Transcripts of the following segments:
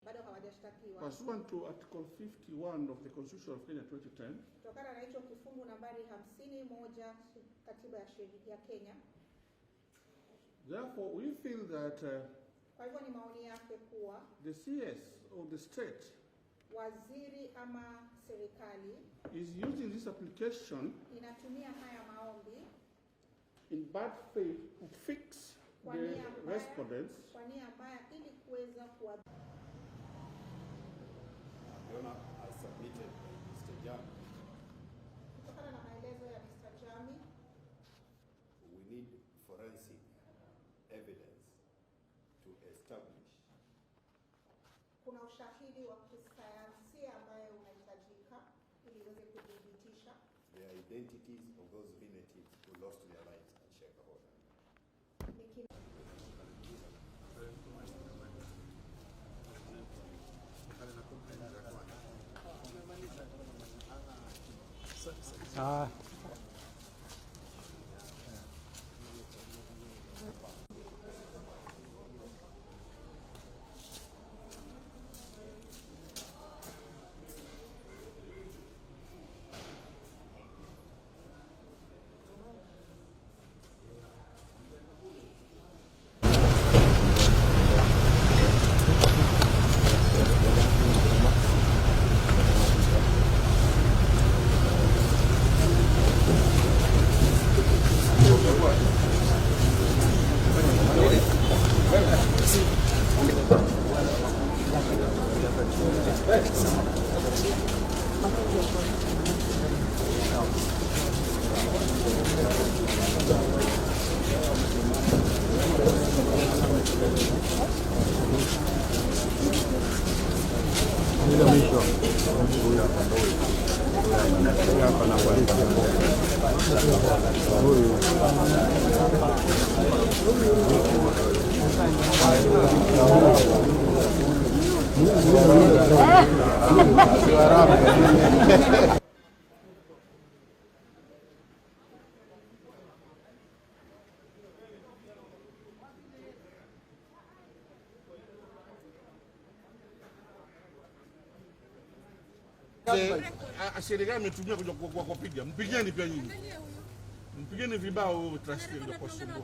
Bado hawajashtakiwa. Pursuant to Article 51 of the Constitution of Kenya 2010, Kutokana na hicho kifungu nambari 51 katiba ya sheria ya Kenya. Therefore, we feel that Kwa hivyo ni maoni yake kuwa the CS of the state waziri ama serikali is using this application inatumia haya maombi in bad faith to fix kwa the nia mbaya, respondents kwa nia mbaya ili kuweza kuwa Your Honor, as submitted by Mr. Jam, kutokana na maelezo ya Mr. Jami, we need forensic evidence to establish kuna ushahidi wa kisayansi ambayo unahitajika ili iweze kudhibitisha the identities of those relatives who lost their lives at Shakahola. ni kina Serikali imetumia kuja kuwapiga. Mpigeni pia nyinyi. Mpigeni vibao huyo trustee ndio kuwasumbua.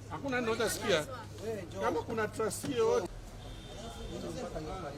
Hakuna ndio utasikia. Kama kuna trustee yoyote. Ah.